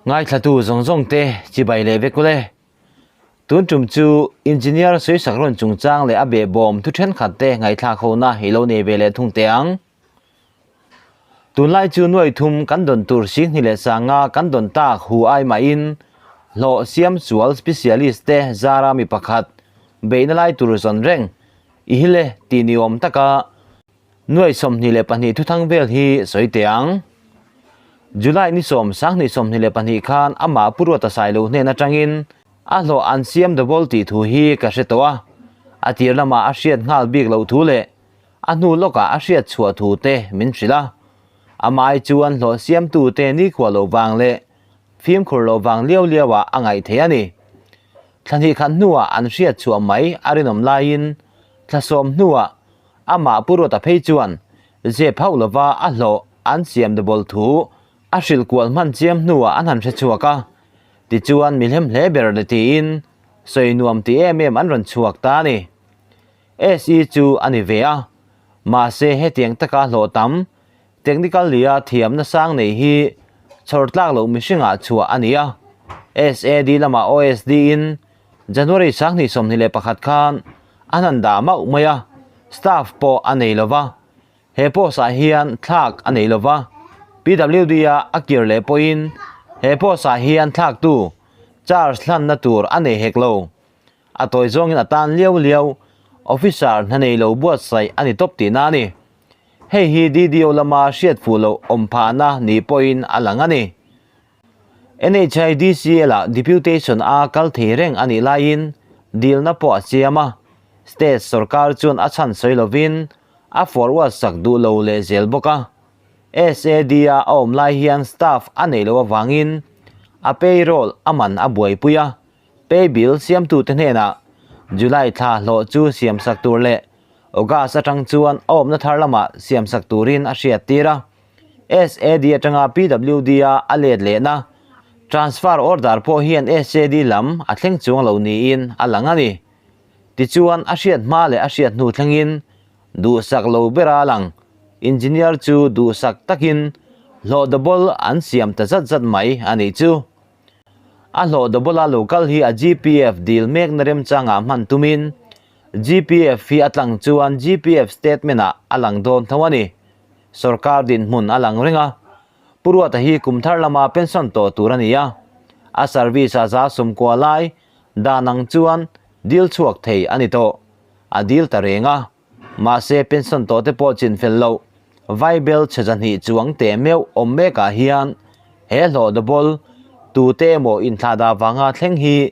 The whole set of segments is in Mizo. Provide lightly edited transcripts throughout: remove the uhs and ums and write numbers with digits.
Ngaithlatu zawng zawng te chibai leh vek ule. Tun tum chu Engineer sawisak rawn chungchang leh a behbawm thu thenkhat te ngaihthlak hona i lo nei ve leh thung teh ang. Tunlai chu nuai thum kan dawn tur Singhni leh Sanga kan dawn tak hu ai mahin hlawh siam sual specialist te zara mi pakhat beihna lai tur zawn reng i hi le tih ni awm taka nuai 22 thuthang vel hi sawi teh ang. July ni sawm sanghnih 22 khan amah Pu Ruata Sailo hnen atangin a hlawh an siam double tih thu hi ka hre tawh a, a tir lamah a hriat nghal bik loh thu leh A hnu lawkah a hriat chhuah thu te min hrilh a, amah chuan hlawh siamtu te nikhua lo vang leh fimkhur lo vang liau liauah a ngaih thei a ni. Thla hnih khat hnuah an hriat chhuah mai a rinawm laiin thla sawm hnuah amah Pu Ruata phei chuan zep hauh lova a hlawh an siam double thu a hrilh kual hman chiam hnuah an han hre chhuak a, tichuan mi hlem hle ber le tiin sawi nuam ti em em an rawn chhuak ta a ni. SE chu a ni ve a, mahse hetiang taka hlawh tam, technical lia thiamna sang nei hi chhawr tlak loh mihringah chhuah a ni a. SAD lamah OSD in January 2021 khan an han dah mauh mai a, staff pawh a nei lova, he post ah hian thlak a nei lova, PWD a a kir leh pawhin he post ah hian thlaktu charge hlanna tur a nei hek lo. A tawi zawngin a tan liau liau officer hna nei lo buatsaih a ni tawp tihna a ni. Hei hi DDO lama hriat fuh loh awm phahna ni pawhin a lang a ni. NHIDCL ah deputation a kal thei reng a nih laiin dilna pawh a siam a, state sorkar chuan a chhan sawi lovin a forward sak duh lo leh zel bawk a. SAD a a awm lai hian staff a neih loh avangin a payroll a man a buaipui a, Pay bill siamtute hnenah July thla hlawh chu siamsak tur leh August atang chuan a awmna thar lamah siamsak turin a hriattir a. SAD atanga PWD a a let lehna transfer order pawh hian SAD lam a thleng chuang lo niin a lang a ni. Tichuan a hriat hma leh a hriat hnu thlengin duhsak lo bera lang engineer chu duhsak takin hlawh double an siam ta zat zat mai a nih chu. A hlawh double a lo kal hi a GPF dil mekna remchangah hman tumin GPF hi a tlang chuan GPF statement ah a lang dawn tho a ni. Sorkar dinhmun a lang reng a, Pu Ruata hi kum thar lama pension tawh tur a ni a, a service a za sumkua lai dan ang chuan dil chhuak thei a ni tawh. A dil ta reng a. Mahse pension tawh te pawh chin fel loh, Vaibel chhe zahnih chuang teh meuh awm mekah hian he hlawh double tute emaw inthlahdah vanga thleng hi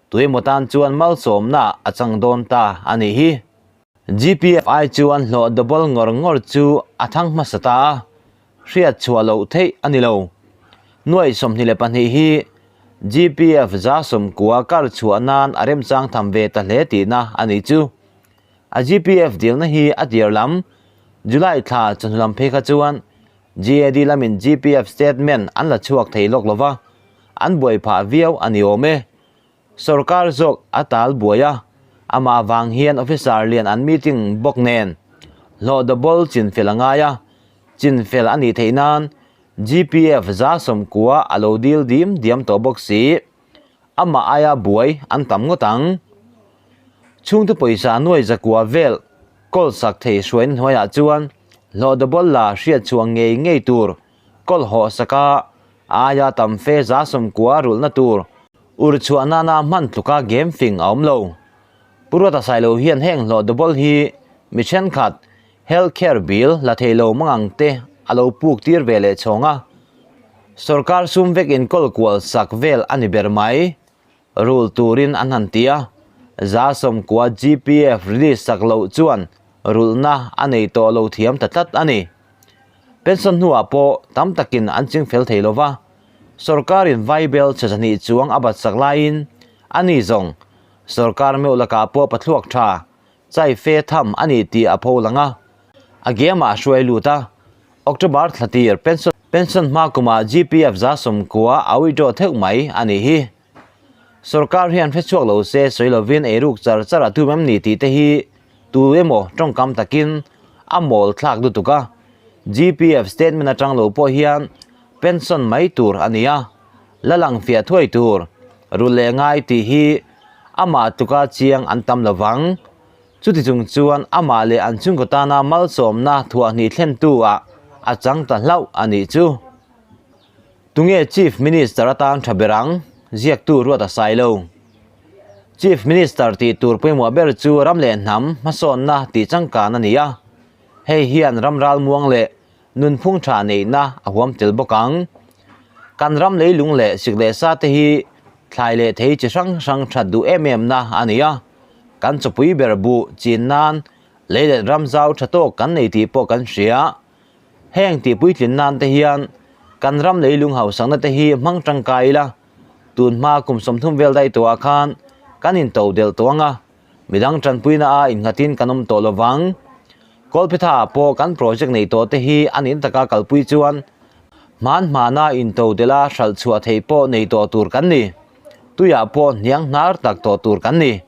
tuemaw tan chuan malsawmna a chang dawn ta a nih hi. GPF ai chuan hlawh double ngawr ngawr chu a thang hmasa ta a, hriat chhuah loh theih a ni lo. Nuai 22 hi GPF 90 kar chhuah nan a remchang tham ve ta hle tihna a nih chu. A GPF dilna hi a tir lam July thla chawhnu lam phei kha chuan GAD lamin GPF statement an la chhuak thei lawk lova, an buai phah viau a ni awm e. Sorkar zawk a tal buai a, amah vang hian officer lian an meeting bawk nen hlawh double chinfel a ngai a, chinfel a nih theih nan GPF 90 a lo dil dim diam tawh bawk si. Amah aia buai an tam ngawt ang. Chhungte pawisa nuai zakua vel kawl sak thei hruaina hnuaiah chuan hlawh double la hriat chhuah ngei ngei tur kawl hawh saka aia tam fe 90 rulhna tur ur chhuah nana hman tluka game fing a awm lo. Pu Ruata Sailo hian heng hlawh double hi mi thenkhat health care bill la thei lo mangang te a lo puk tir ve leh chhawng a, sorkar sum vek inkawl kual sak vel a ni ber mai. Rul turin an han ti a, 90 GPF release sak loh chuan rulhna a nei tawh lo thiam ta tlat a ni. Pension hnuah pawh tam takin an ching fel thei lova, sorkarin vaibel chhe zahnih chuang a bat sak laiin a ni zawng sorkar meuh lakah pawh pathluak tha chai fe tham a ni tih a pho lang a, a game ah a hruai lut a. October thla tir pension pension hma kumah GPF 90 a withdraw theuh mai a nih hi. Sorkar hian hre chhuak lo se sawi lovin eiruk char char a tum em ni tih te hi tu emaw tawngkam takin a mawl thlak lutuk a. GPF statement atang lo pawh hian pension mai tur a ni a. La lang fiah thuai tur rul leh ngai tih hi amah tluka chiang an tam lo vang. Chuti chung chuan amah leh an chhungkaw tana malsawmna thuahhnih thlentu ah a chang ta hlauh a nih chu. Tunge Chief Minister atan tha ber ang? Ziaktu ruat a sai lo. Chief Minister tih tur pawimawh ber chu ram leh hnam hmasawnna tih changkan a ni a. Hei hian ram ralmuang leh nunphung tha neihna a huam tel bawk ang. Kan ram leilung leh sik leh sa te hi thlai leh thei chi hrang hrang that duh em em na a ni a, kan chawpui ber buh chin nan lei leh ram zau tha tawk kan nei tih pawh kan hria. Heng tih puitlin nan te hian kan ram leilung hausakna te hi hmang tangkai ila, tun hma kum 30 vel daih tawhah khan kan into delh tawh ang a, Midang tanpuina a innghatin kan awm tawh lovang. Kawlphetha ah pawh kan project neih tawh te hi a nin taka kalpui chuan hman hmana into delh a hralh chhuah theih pawh nei tawh tur kan ni. Tuiah pawh hniang hnar tak tawh tur kan ni.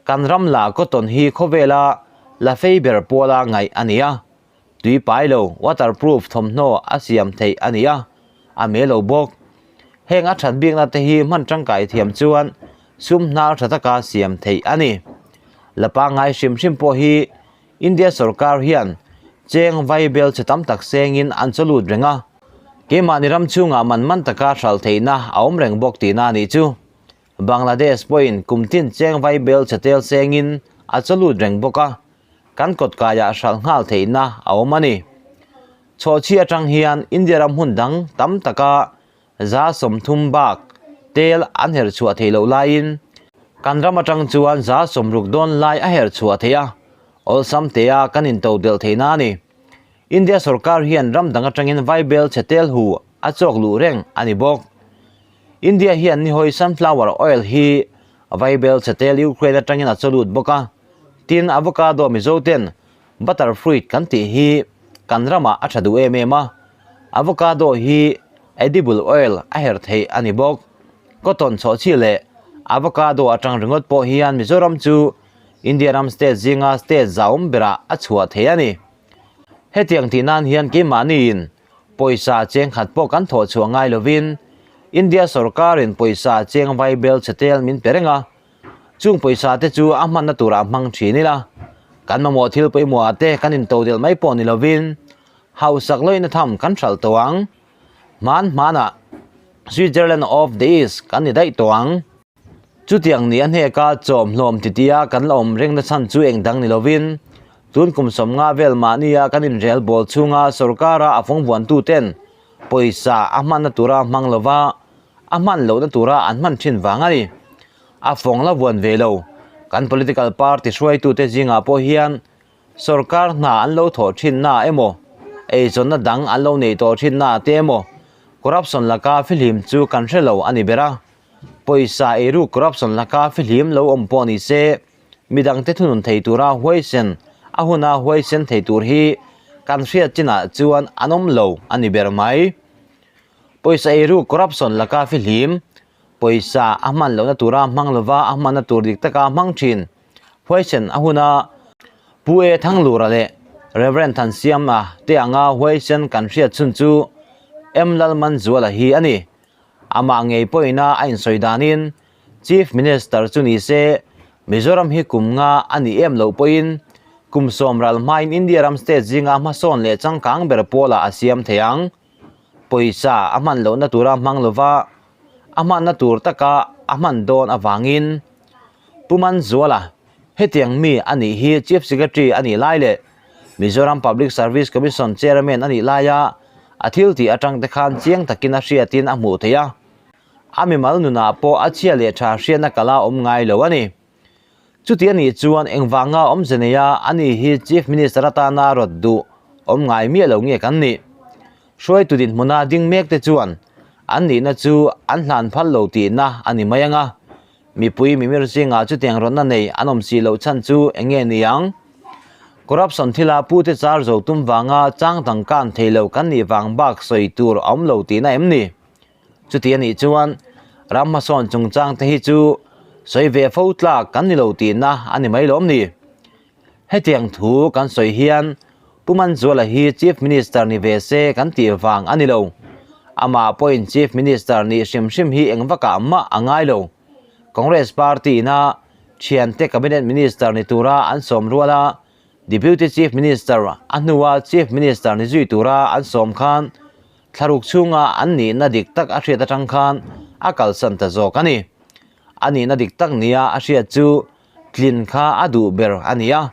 Kan ram la cotton hi khawvela la fei ber pawla ngaih a ni a. Tui pai lo, waterproof, thawmhnaw a siam theih a ni a, a mel lo bawk. Heng a that bikna te hi hman tangkai thiam chuan sum hnar tha taka siam theih a ni. La pangngai hrim hrim pawh hi India sorkar hian cheng vai bel che tam tak sengin an chaw lut reng a, keimahni ram chhungah man man taka hral theihna a awm reng bawk tihna a nih chu. Bangladesh pawhin kum tin cheng vai bel che tel sengin a chaw lut reng bawk a, kan kawtkaiah hralh nghal theihna a awm a ni. Chhawhchhi atang hian India ram hmun dang tam taka 30% bak tel an her chhuah theih loh laiin kan ram atang chuan 60% dawn lai a her chhuah theih a, awlsam tea kan intodelh theihna a ni. India sorkar hian ram dang atangin vaibel chhe tel hu a chawk luh reng a ni bawk. India hian nihawi sunflower oil hi vaibel chhe tel Ukraine atangin a chaw lut bawk a. Tin, avocado Mizo ten butter fruit kan tih hi kan ramah a tha duh em em a, avocado hi edible oil a her theih a ni bawk. Cotton chhawhchhi leh avocado atang ringawt pawh hian Mizoram chu India ram state zinga state zauawm berah a chhuah thei a ni. Hetiang tih nan hian keimahniin pawisa cheng khat pawh kan thawh chhuah ngai lovin India sorkarin pawisa cheng vai bel chhe tel min pe reng a, Chung pawisa te chu a hmanna turah hmang thin ila, kan mamawh thil pawimawhah te kan intodelh mai pawh ni lovin hausak lawina tham kan hralh tawh ang. Hman hmanah Switzerland of the East kan ni daih tawh ang. Chutiang ni a hneka chawmhlawm titia kan la awm rengna chhan chu eng dang ni lovin tun kum 50 vel mahnia kan inrel bawl chhunga sorkara a fawngvuantu ten pawisa a hmanna tura hmang lova a hman lohna tura an hman thin vang a ni. A fawng la vuan ve lo. Kan political party hruaitute zingah pawh hian sorkar hna an lo thawh thinna emaw, eizawnna dang an lo neih tawh thinna te emaw corruption laka fihlim chu kan hre lo a ni ber a. Pawisa eiruk corruption laka fihlim lo awm pawh ni se, midangte thunun thei tura huaisen a huna huaisen thei tur hi kan hriat chinah chuan an awm lo a ni ber mai. Pawisa eiruk corruption laka fihlim, pawisa a hman lohna tura hmang lova a hmanna tur dik taka hmang thin huaisen a huna Pu E Thanglura leh Rev Thansiama te anga huaisen kan hriat chhun chu M Lalmanzuala hi a ni. Amah ngei pawhina a insawi danin Chief Minister chu ni se Mizoram hi kum nga a nih em loh pawhin kum 10 ral hmain India ram state zinga hmasawn leh changkang ber pawlah a siam thei ang. Pawisa a hman lohna tura hmang lova a hmanna tur taka a hman dawn avangin Pu Manzuala hetiang mi a nih hi Chief Secretary a nih lai leh Mizoram Public Service Commission Chairman a nih laia a thil tih atang te khan chiang takin a hriatin a hmuh theih a, a mimal nunah pawh a chhia leh tha hriatna kala awm ngai lo a ni. Chuti a nih chuan engvanga awmze neia a ni hi Chief Minister atana rawt duh awm ngai miah lo nge kan nih? Hruaitu dinhmuna ding mek te chuan an nihna chu an hlan phal lo tihna a ni mai ang a, mipui mimir zingah chutiang rawtna nei an awm si loh chhan chu eng nge ni ang? Corruption thila pute char zo tum vanga chang dang kan thei lo kan nih vang bak sawi tur a awm lo tihna em ni? Chuti a nih chuan ram hmasawn chungchang te hi chu sawi ve fo tlak kan ni lo tihna a ni mai lawm ni. Hetiang thu kan sawi hian Pu Manzuala hi Chief Minister ni ve se kan tih vang a ni lo. Amah pawhin Chief Minister nih hrim hrim hi eng vakah mah a ngai lo. Congress party ina thiante Cabinet Minister ni tura an sawm rual a, Deputy Chief Minister a hnua Chief Minister ni zui tura an sawm khan thlaruk chhunga an nihna dik tak a hriat atang khan a kalsan ta zawk a ni. A nihna dik tak nia a hriat chu tlin kha a duh ber a ni a,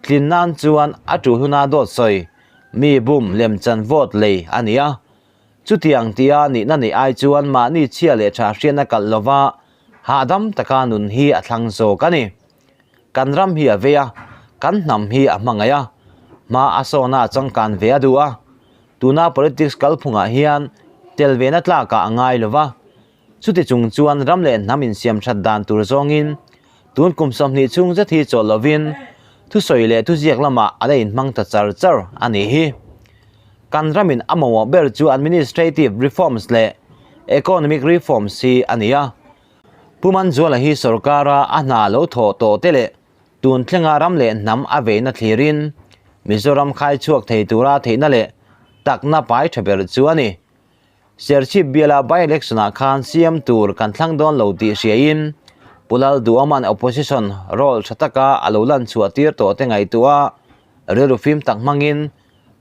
tlin nan chuan a tul huna dawt sawi, mi bum lemchan vote lei a ni a. Chutiang tia nihna neih ai chuan mahni chhia leh tha hriatna kalh lova hahdam taka nun hi a thlang zawk a ni. Kan ram hi a vei a, kan hnam hi a hmangaih a, hma a sawna a changkan ve a duh a. Tuna politics kalphungah hian tel vena tlakah a ngai lova, Chuti chung chuan ram leh hnam insiam that dan tur zawngin tun kum 20 chhung zet hi chawlh lovin thusawi leh thuziak lamah a la inhmang ta char char a nih hi. Kan ramin a mamawh ber chu administrative reforms leh economic reforms hi a ni a. Pu Manzuala hi sorkara a hna lo thawh tawh te leh tun thlenga ram leh hnam a veina thlirin Mizoram khai chhuak thei tura theihna leh takna pai tha ber chu a ni. Serchhip biala by-election ah khan siam tur kan thlang dawn lo tih hriain Pu Lalduhawma'n opposition role tha taka a lo lan chhuah tir tawh te ngaihtuah a, rilru fim tak hmangin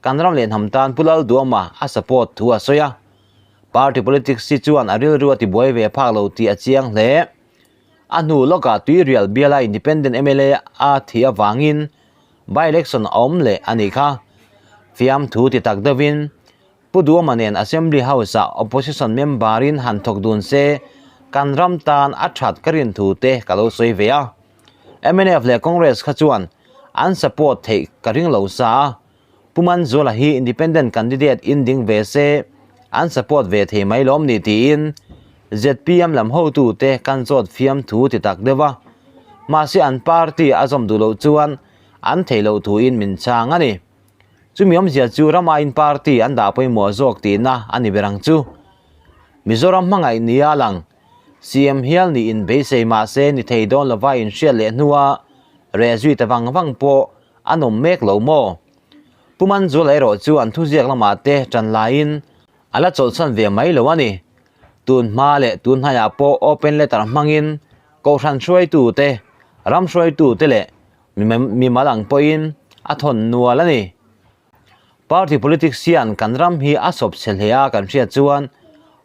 kan ram leh hnam tan Pu Lalduhawma a support thu a sawi a. Party politics hi chuan a rilru a tibuai ve phak lo tih a chiang hle. A hnu lawkah Tuirial biala Independent mla a thih avangin by-election a awm leh a nih kha. Fiamthu ti tak deuhin Pu Duhawma nen Assembly House-ah Opposition member-in han thawk dun se, kan ram tan a that ka rin thu te ka lo sawi ve a. Mnf leh Congress kha chuan an support theih ka ring lo sa a, Pu Manzuala hi Independent candidate in ding ve se, an support ve thei mai lawm ni tiin zpm lam hotute kan zawt fiam thu ti tak deuh a. Mahse an party a zawm duh loh chuan an theih loh thuin min chhang a ni. Chumi awmzia chu Ramain party an dah pawimawh zawk tihna a ni ber ang chu. Mizoram hmangaih nia lang CM hial niin beisei mahse ni thei dawn lova inhriat leh hnua reh zui ta vang vang pawh an awm mek lo maw? Pu Manzuala erawh chu an thuziak lamah te tan laiin a la chawlhsan ve mai lo a ni. Tun hma leh tun hnaiah pawh open letter hmangin Kohhran hruaitute, ram hruaitute leh Mimal ang pawhin a thawn nual a ni. Party politics hian kan ram hi a sawp chhe hle a kan hriat chuan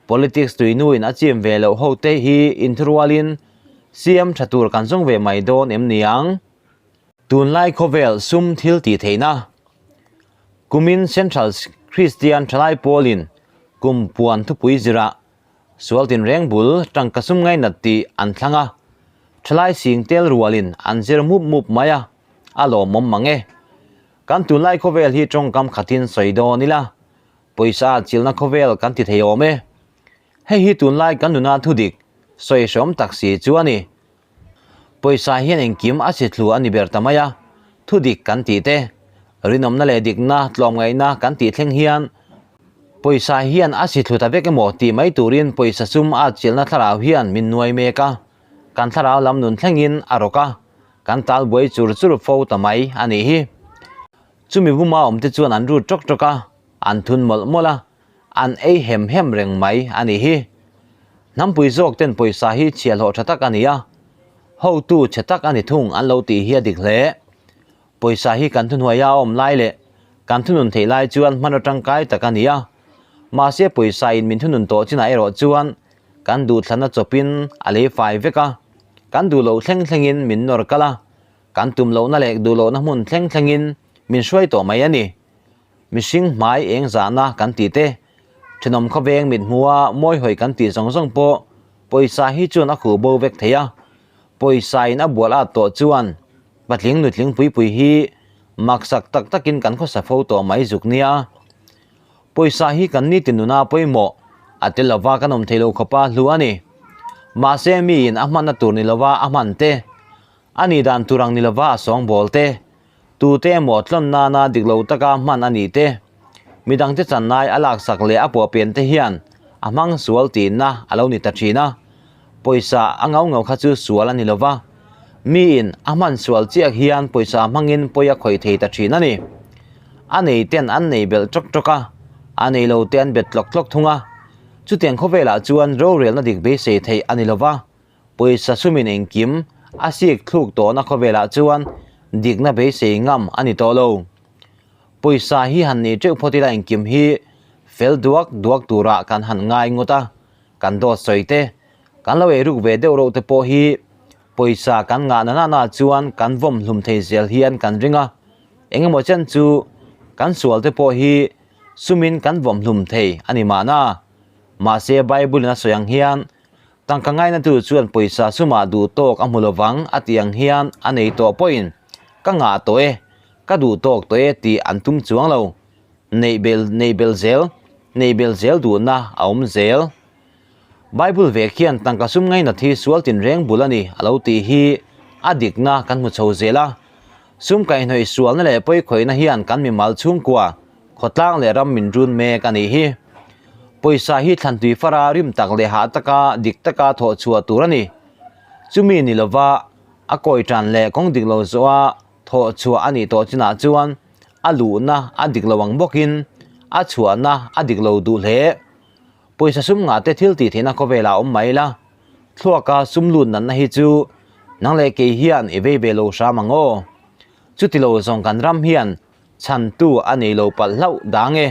politics tuinuin a chim ve loh hote hi inthurualin CM tha tur kan zawng ve mai dawn em ni ang? Tunlai khawvel sum thil tih theihna kumin Central Kristian Thalai Pawlin kum puan thupui zirah Sual tinreng bul tangka sum ngainat tih an thlang a, thalai sing tel rualin an zir mup mup mai a, a lawmawm mang e. Kan tunlai khawvel hi tawngkam khatin sawi dawn ila, pawisa a chilna khawvel kan ti thei awm e. Hei hi tunlai kan nuna thudik sawi hreawm tak si chu a ni. Pawisa hian engkim a si thlu a ni ber ta mai a, thudik kan tih te, rinawmna leh dikna, tlawmngaihna kan tih thleng hian pawisa hian a si thlu ta vek emaw tih mai turin pawisa sum a chilna thlarau hian min nuai mek a, kan thlarau lam nun thlengin a rawk a, kan tal buai chur chur fo ta mai a nih hi. Chumi buma awmte chuan an rut ṭawk ṭawk a, an thun mawlh mawlh a, An ei hem hem reng mai a nih hi. Hnampui zawk ten pawisa hi chhiahhlawh tha tak a ni a, hotu chhe tak a ni thung an lo tih hi a dik hle. Pawisa hi kan thuhnuaia a awm lai leh kan thunun theih lai chuan hmanraw tangkai tak a ni a, mahse pawisa in min thunun tawh chinah erawh chuan kan duhthlanna chawpin a lei fai vek a, kan duh loh thleng thlengin min nawr kal a, kan tum lohna leh duh lohna hmun thleng thlengin min hruai tawh mai a ni. Mihring hmai eng zahna kan tih te, thenawm khawveng mit hmua mawi hawi kan tih zawng zawng pawh pawisa hi chuan a khuh bo vek thei a. Pawisa in a bual at tawh chuan patling nutling pui pui hi maksak tak takin kan khawsa fo tawh mai zuk nia. Pawisa hi kan nitin nuna pawimawh a tel lova kan awm thei lo khawpa hlu a ni. Mahse miin a hmanna tur ni lova a hman te, a nih dan tur ang ni lova a sawngbawl te, Tute emaw tlawn nana dik lo taka hman a nih te, midangte channai a laksak leh a puahpian te hian a hmang sual tihna a lo ni ta thin a. Pawisa a ngau ngau kha chu sual a ni lo va, miin a hman sual chiah hian pawisa hmangin pawi a khawih thei ta thin a ni. A nei ten an nei belh tawk tawk a, a nei lo te an bet tlawk tlawk thung a. Chutiang khawvelah chuan rorelna dik beisei theih a ni lo va, pawisa sumin engkim a sik thluk tawhna khawvelah chuan dikna beisei ngam a ni tawh lo. Pawisa hi han nei teuh phawt ila engkim hi fel duak duak turah kan han ngai ngawt a, kan dawt sawi te, kan lo eiruk ve deuh reuh te pawh hi pawisa kan ngah na nana chuan kan vawm hlum thei zel hian kan ring a, engemaw chen chu kan sual te pawh hi sumin kan vawm hlum thei a ni mahna. Mahse Bible in a sawi ang hian tangka ngaina tu chuan pawisa sumah duh tawk a hmu lovang a tih ang hian a nei tawh pawhin ka ngah tawh e, ka duh tawk tawh e tih an tum chuang lo. Neih bel neih bel zel, neih bel zel duhna a awm zel. Bible vek hian tangka sum ngainat hi sual tinreng bul a ni a lo tih hi a dikna kan hmu chho zel a. Sum kaihhnawih sualna leh pawikhawihna hian kan mimal chhungkua, khawtlang leh ram min run mek a nih hi. Pawisa hi thlantui fara rim tak leh hah taka dik taka thawh chhuah tur a ni. Chumi ni lova a kawi tan leh kawng dik lo zawha thawh chhuah a nih tawh chinah chuan a luhna a dik lo ang bawkin a chhuahna a dik lo duh hle. Pawisa sum ngah te thil tih theihna khawvelah awm mai la. Thluaka sum lut natna hi chu nang leh kei hian i vei ve lo hram ang aw. Chuti lo zawng kan ram hian chhantu a nei lo palh hlauh dang e.